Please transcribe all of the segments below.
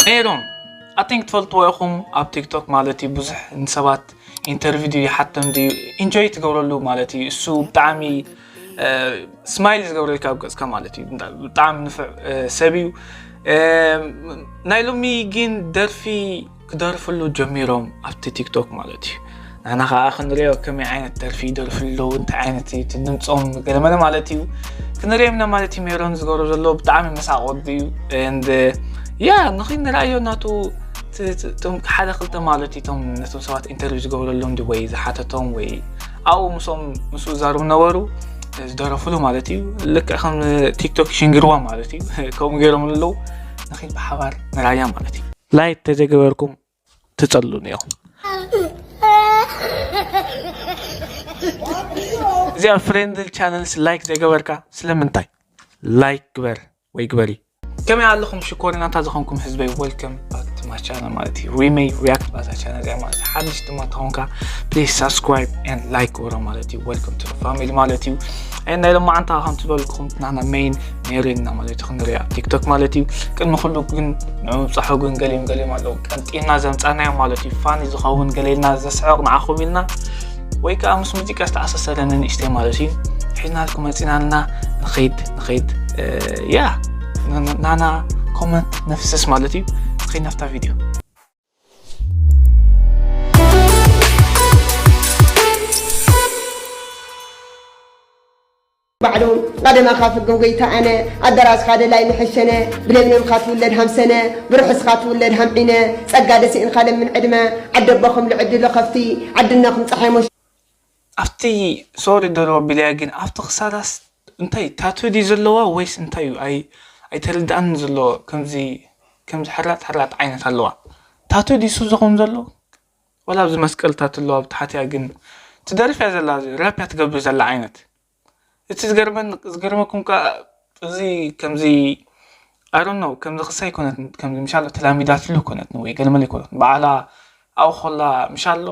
ሜሮን፣ I think ትፈልጥዎ ኢኹም። ኣብ ቲክቶክ ማለት እዩ ብዙሕ ንሰባት ኢንተርቪው ድዩ ይሓቶም ድዩ ኢንጆይ ትገብረሉ ማለት እዩ። እሱ ብጣዕሚ ስማይል ዝገብረልካ ኣብ ገጽካ ማለት እዩ። ብጣዕሚ ንፉዕ ሰብ እዩ። ናይ ሎሚ ግን ደርፊ ክደርፍሉ ጀሚሮም ኣብቲ ቲክቶክ ማለት እዩ። ንሕና ከዓ ክንሪኦ ከመይ ዓይነት ደርፊ ይደርፉ ኣለዉ፣ እንታይ ዓይነት እዩ እቲ ድምፆም ገለመለ ማለት እዩ። ክንሪኦም ኢና ማለት እዩ። ሜሮን ዝገብሮ ዘሎ ብጣዕሚ መሳቅ ወዲ እዩ። And ያ ንኽንረኣዮ ናቱ ት- ት- እቶም ሓደ ክልተ ማለት እዩ፣ እቶም ነቶም ሰባት ኢንተርቪው ዝገብረሎም ድዩ ወይ ዝሓተቶም ወይ ኣብኡ ምስኦም ምስኡ ዛርቡ ነበሩ ዝደረፉሉ ማለት እዩ። ልክዕ ከም ቲክቶክ ሽንግርዋ ማለት እዩ። ከምኡ ገይሮም ኣለዉ። ንኺድ ብሓባር ንራያ ማለት እዩ። ላይክ ተዘይገበርኩም ትጸሉን እዮም። እዚኣ ፍሬንድል ቻነልስ ላይክ ዘይገበርካ ስለምንታይ? ላይክ ግበር ወይ ግበሪ። ከመይ ኣለኹም ሽኮሪናታ ዝኾንኩም ህዝበይ? Welcome back to my channel ማለት እዩ። ሪመይ ሪያክት ባዛ ቻነል እያ ማለት እዩ። ሓድሽ ድማ ተኾንካ please subscribe and like ግበሮ ማለት እዩ። Welcome to the family ማለት እዩ። And ናይ ሎማዓንታ ከም ትበልኩም ናና ሜይን ሜሪን እና ማለት እዩ። ክንሪኣ ቲክቶክ ማለት እዩ። ቅድሚ ኩሉ ግን ንምብጻሑ ግን ገሊኦም ገሊኦም ኣለዉ ቀንጢና ዘምጻናዮም ማለት እዩ። ፋኒ ዝኸውን ገሌልና ዘስዕቕ ንዓኹም ኢልና ወይ ከዓ ምስ ሙዚቃ ዝተኣሳሰረ ንንእሽተይ ማለት እዩ ሒዝናልኩም መፂናልና። ንኸይድ ንኸይድ ያ ናና ኮመንት ነፍስስ ማለት እዩ። ንኸይድ ናብታ ቪድዮ። ባዕሉ ቀደማ ካብ ህግም ጎይታ ኣነ ኣደራስኻ ደላይ ንሕሸነ ብለምለምኻ ትውለድ ሃምሰነ ብርሑስኻ ትውለድ ሃምዒነ ጸጋ ደሲእንካ ለምን ዕድመ ዓደቦኹም ልዕድሎ ከፍቲ ዓድነኹም ጸሓይ ሞሽ ኣብቲ ሶሪ ደሮ ቢልያ ግን ኣብቲ ክሳዳስ እንታይ ታቱ ድዩ ዘለዋ ወይስ እንታይ እዩ? ኣይ ኣይተረድኣን ዘሎ ከምዚ ከምዚ ሕራጥ ሕራጥ ዓይነት ኣለዋ። ታቱ ድዩ ሱዞኹም ዘሎ ወላ ኣብዚ መስቀል ታቱ ኣለዋ ብታሕትያ ግን ትደርፍያ ዘላ ራፕያ ትገብር ዘላ ዓይነት እቲ ዝገርመን ዝገርመኩም ከ እዚ ከምዚ ኣሮን ነው ከምዚ ክሳ ይኮነት ከምዚ ምሻሎ ተላሚዳትሉ ይኮነት ወይ ገለመለ ይኮነት በዓላ ኣብኡ ከላ ምሻሎ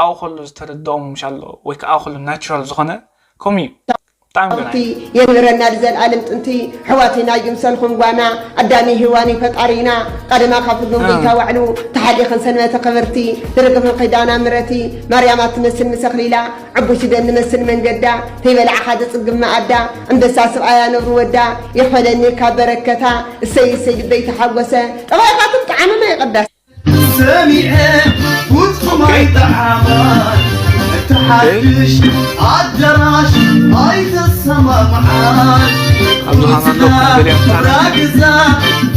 ኣብኡ ከሎ ዝተረድኦም ምሻሎ ወይ ከዓ ከሎ ናቹራል ዝኾነ ከምኡ እዩ ብጣዕሚ ገና ኣብቲ የንብረና ንዘልኣለም ጥንቲ ሕዋትና ይምሰልኩም ጓና ኣዳሚ ሂዋኒ ፈጣሪና ቀደማ ካብ ህግም ጎይታ ዋዕሉ ተሓሊኽን ሰንበተ ክብርቲ ትርግፍን ኺዳና ምረቲ ማርያማ ትመስል ምሰኽሊላ ዕቡሽ ደን መስል መንገዳ ተይበላዕኻ ዝጽግብ መኣዳ ኣንበሳ ስብኣያ ነብሪ ወዳ ይኽፈለኒ ካብ በረከታ እሰይ እሰይ ልበይ ተሓጎሰ ጠባይኻትም ጠዓመ ናይ ቅዳስ ሰሚዐ ውጥማይ ጠዓማይ እተሓድሽ ኣደራሽ ኣይተሰማምዓን ኣብዚ ኻና ኣለኹም ገሊኦም ራግዛ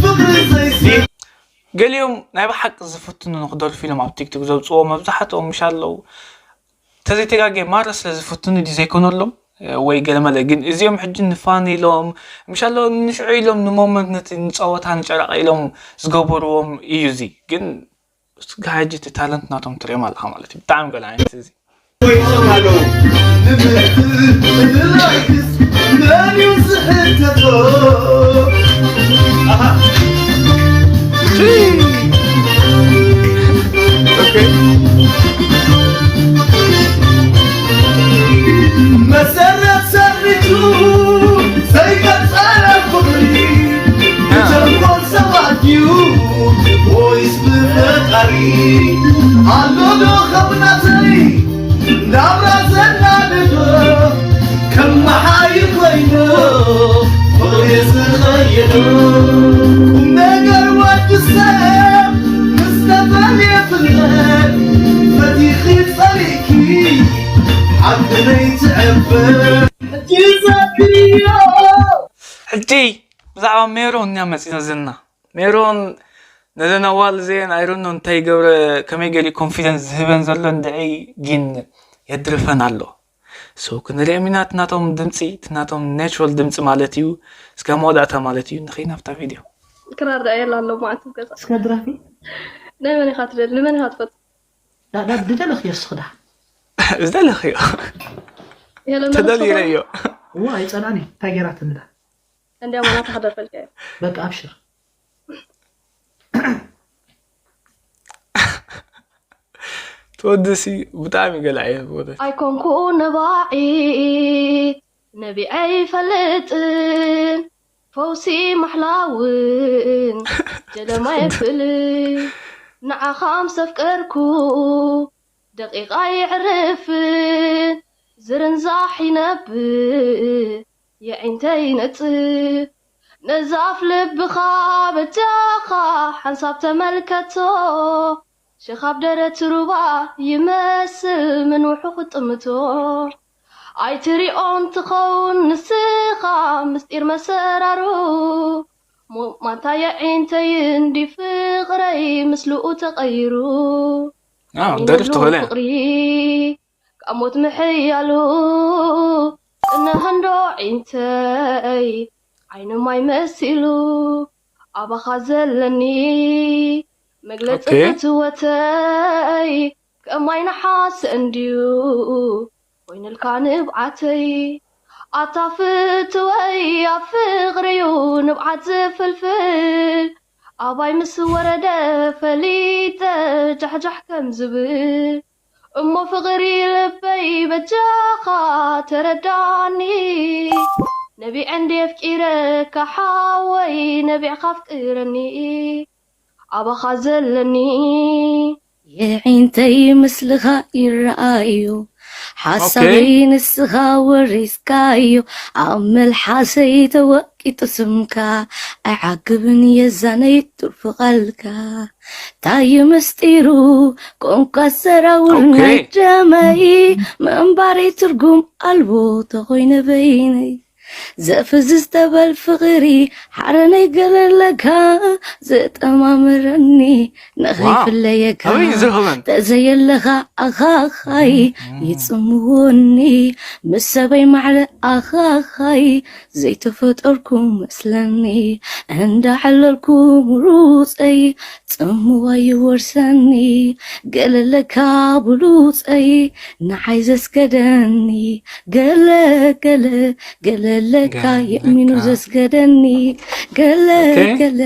ፍቕሪ ዘይስ ገሊኦም ናይ ብሓቂ ዝፍትኑ ንክደርፉ ኢሎም ኣብ ቲክቶክ ዘውፅዎ መብዛሕትኦም ምሻ ኣለዉ ተዘይተጋጌ ማራ ስለ ዝፍትኑ ድዩ ዘይኮነሎም ወይ ገለመለ ግን እዚኦም ሕጂ ንፋን ኢሎም ምሻሎ ንሽዑ ኢሎም ንሞመንት ነቲ ንፀወታ ንጨረቃ ኢሎም ዝገበርዎም እዩ እዚ ግን እስካ ሕጂ እቲ ታለንት ናቶም ትሪኦም ኣለካ ማለት እዩ ብጣዕሚ ገለ ዓይነት እዚ ኮይኖም ኣለዉ ንምትል ንላይክስ መን እዩ ዝሕተቶ ኣሃ መሰረት ሰሪቱ ዘይቀጸለ ፍቕሪ ብተንኮል ሰባት ድዩ ወይስ ብፈጣሪ ኣሎ ዶ ከም ናተይ ናብራ ዘናድዶ ከም መሓይር ኮይኑ ፍቕሪ ዝኸየዶ ቁም ነገር ወዲ ሰብ ምስ ተፈልየ ፍልጠት ፈቲኺ ጸሊእኪ ሓቂ ለይትዕብር ሕጂ ዘክርዮ ሕጂ ብዛዕባ ሜሮን እያ መፂና ዘለና ሜሮን ነዘን ኣዋል እዚአን ኣይሮኖ እንታይ ገብረ ከመይ ገሊ ኮንፊደንስ ዝህበን ዘሎ እንድዒ ግን የድርፈን ኣሎ ሶ ክንሪኦም ኢና ትናቶም ድምፂ ትናቶም ናቹራል ድምፂ ማለት እዩ እስከ መወዳእታ ማለት እዩ ንኸይ ናብታ ቪድዮ ክራር ዳ የላ ኣሎ ማዓት ገዛ እስከ ድረፊ ናይ መን ኢኻ ትደሊ ንመን ኢኻ ትፈጥ ድደለኽዮ እስኽዳ ዝደለኽዮ የለ ተደሊረዮ እዋ ኣይፀላኒ እንታይ ገይራትኒ ዳ እንዲያ ማና ተኸደፈልከ በቃ ኣብሽር ትወድሲ ብጣዕሚ ገለ ዓይነት ወደ ኣይኮንኩ ነባዒት ነቢዐ ይፈልጥን ፈውሲ ማሕላውን ጀለማ የፍል ንዓኻ ምስ ኣፍቀርኩ ደቂቓ የዕርፍን ዝርንዛሕ ይነብእ የዒንተይ ይነጽፍ ነዛፍ ልብኻ በጃኻ ሓንሳብ ተመልከቶ ሸኻብ ደረት ሩባ ይመስል ምንውሑ ክጥምቶ ኣይትሪኦን ትኸውን ንስኻ ምስጢር መሰራሩ ማንታ የዒንተይ እንዲ ፍቕረይ ምስልኡ ተቐይሩ ደርፍ ትኽእለ ፍቕሪ ካብ ሞት ምሕያሉ እነህንዶ ዒንተይ ዓይኒ ማይ መሲሉ ኣባኻ ዘለኒ መግለፂ ፍትወተይ ከማይ ነሓስ እንድዩ ኮይንልካ ንብዓተይ ኣታ ፍትወይ ኣብ ፍቕሪዩ ንብዓት ዝፍልፍል ኣባይ ምስ ወረደ ፈሊጠ ጃሕጃሕ ከም ዝብል እሞ ፍቕሪ ልበይ በጃኻ ተረዳኒ ነቢዐ እንዲ ኣፍቂረካ ሓወይ ነቢዕካ ኣፍቅረኒ ኣባኻ ዘለኒ የዒንተይ ምስልኻ ይረኣዩ ሓሳበይ ንስኻ ወሪስካዮ ኣብ መልሓሰይ ተወቂጡ ስምካ ኣይዓግብን የዛነይ ትርፉ ቃልካ ታዩ ምስጢሩ ቋንቋ ሰራውር ናይ ደመይ ምንባረይ ትርጉም ኣልቦ ተኾይነ በይነይ ዘፍዝዝ ተበል ፍቕሪ ሓረነይ ገለለካ ዘጠማምረኒ ንኸይፍለየካ ተዘየለኻ ኣኻኻይ ይጽምወኒ ምስ ሰበይ ማዕረ ኣኻኻይ ዘይተፈጠርኩ መስለኒ እንዳዓለልኩ ምሩፀይ ጽምዋ ይወርሰኒ ገለለካ ብሉፀይ ንዓይ ዘስገደኒ ገለ ገለ ገለለካ የእሚኑ ዘስገደኒ ገለ ገለ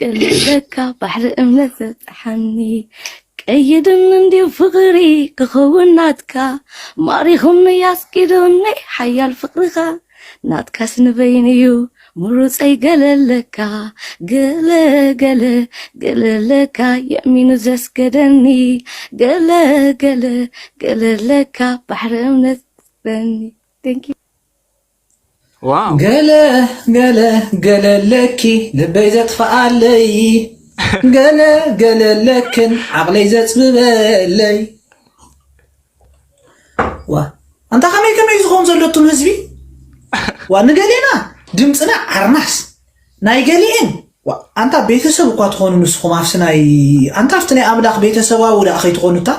ገለለካ ባሕሪ እምነት ዘብፅሓኒ ቀይድን እንድዩ ፍቕሪ ክኸውን ናትካ ማሪኹኒ ያስቂዱኒ ሓያል ፍቕርኻ ናትካስ ንበይንዩ ምሩፀይ ገለለካ ገለ ገለ ገለለካ የእሚኑ ዘስገደኒ ገለ ገለ ገለለካ ባሕሪ እምነት በኒ ዋው ገለ ገለ ገለለኪ ልበይ ዘጥፍኣለይ ገለ ገለለክን ዓቕለይ ዘፅብበለይ ዋ ኣንታ ከመይ ከመይ ዝኸውን ዘሎ እቱም ህዝቢ ዋ ንገሌና ድምፅና ዓርናስ ናይ ገሊኤን ዋ ኣንታ ቤተሰብ እኳ ትኾኑ ንስኹም ኣብሲ ናይ ኣንታ ኣብቲ ናይ ኣምላኽ ቤተሰባዊ ደኣ ከይትኾኑ እታ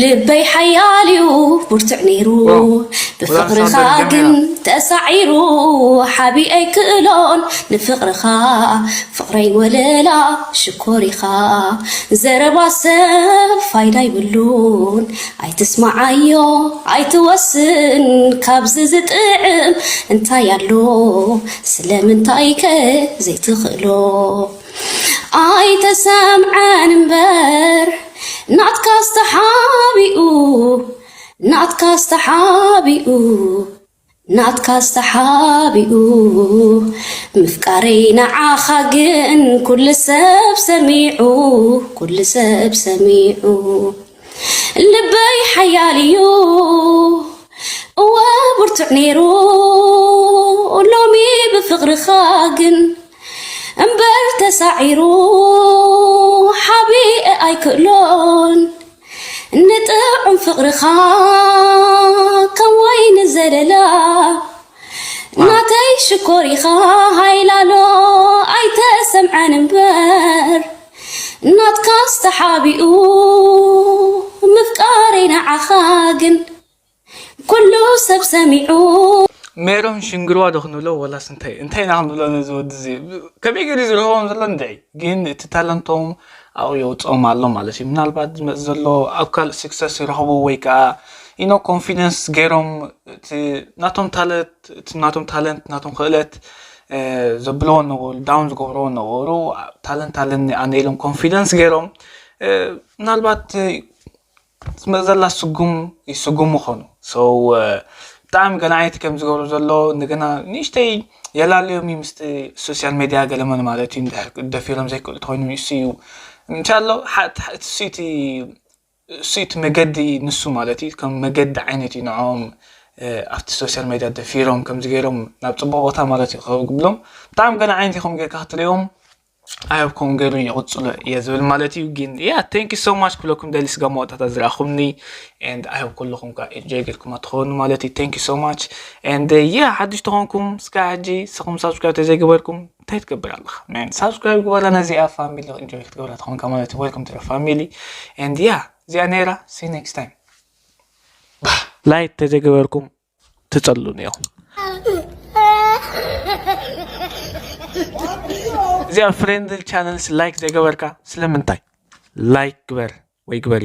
ልበይ ሓያል እዩ ብርቱዕ ነይሩ ብፍቕርኻ ግን ተሳዒሩ ሓቢ ኣይክእሎን ንፍቕርኻ ፍቕረይ ወለላ ሽኮር ኢኻ ዘረባ ሰብ ፋይዳ ይብሉን ኣይትስማዓዮ ኣይትወስን ካብዚ ዝጥዕም እንታይ ኣሎ ስለምንታይከ ዘይትኽእሎ ኣይተሰምዐን እምበር ናትካስ ተሓቢኡ ናትካስ ተሓቢኡ ናትካስ ተሓቢኡ ምፍቃረይ ንዓኻ ግን ኩሉ ሰብ ሰሚዑ ኩሉ ሰብ ሰሚዑ ልበይ ሓያል እዩ እወ ብርቱዕ ነይሩ ሎሚ ብፍቕርኻ ግን እምበር ተሳዒሩ ሓቢእ ኣይክእሎን ንጥዑም ፍቕርኻ ከም ወይኒ ዘለላ ናተይ ሽኮር ኢኻ ሃይላሎ ኣይተሰምዐን እምበር ናትካስ ተሓቢኡ ምፍቃረይ ንዓኻ ግን ኩሉ ሰብ ሰሚዑ ሜሮን ሽንግርዋ ዶ ክንብሎ ወላስ እንታይ እንታይ ኢና ክንብሎ ነዚ ወዲ እዚ ከመይ ገይሩ ዝረኸቦም ዘሎ እንድዒ ግን እቲ ታለንቶም ኣብኡ የውፅኦም ኣሎ ማለት እዩ ምናልባት ዝመፅ ዘሎ ኣብ ካልእ ስክሰስ ይረኽቡ ወይ ከዓ ኢኖ ኮንፊደንስ ገይሮም እቲ ናቶም ታለት እቲ ናቶም ታለንት ናቶም ክእለት ዘብልዎ ነበሩ ዳውን ዝገብርዎ ነበሩ ታለንት ኣለኒ ኣነ ኢሎም ኮንፊደንስ ገይሮም ምናልባት ዝመዘላ ስጉም ይስጉሙ ኾኑ so ብጣዕሚ ገናዓይቲ ከም ዝገብሩ ዘሎ እንደገና ንእሽተይ የላለዮም እዩ ምስቲ ሶሻል ሜድያ ገለመን ማለት እዩ። እንድሕር ደፊሮም ዘይክእሉ ተኮይኑ ንሱ እዩ እንሻሎ። እሱ እቲ መገዲ ንሱ ማለት እዩ ከም መገዲ ዓይነት እዩ ንዕኦም ኣብቲ ሶሻል ሜድያ ደፊሮም ከምዚ ገይሮም ናብ ፅቡቅ ቦታ ማለት እዩ ክብሎም። ብጣዕሚ ገናዓይቲ ከም ጌርካ ክትሪኦም ኣይሆፕ ከምኡ ገይሩ ይቕፅሎ እየ ዝብል ማለት እዩ። ግን ያ thank you so much ክብለኩም ደሊ ስጋ መወዳእታ ዝረኣኹምኒ and I hope ኩልኹም ከ enjoy ጌርኩም ትኾኑ ማለት እዩ። Thank you so much and ያ ሓድሽ ተኾንኩም እስካ ሕጂ ስኹም ሳብስክራይብ ተዘይገበርኩም እንታይ ትገብር ኣለኻ? Man ሳብስክራይብ ግበራ ነዚኣ ፋሚሊ enjoy ክትገብራ ትኾንካ ማለት እዩ። Welcome to the family and ያ እዚኣ ነይራ see next time። ላይክ ተዘይገበርኩም ትፀሉን እዮም። እዚኣ ፍሬንድሊ ቻነልስ ላይክ ዘይገበርካ ስለምንታይ? ላይክ ግበር ወይ ግበሪ።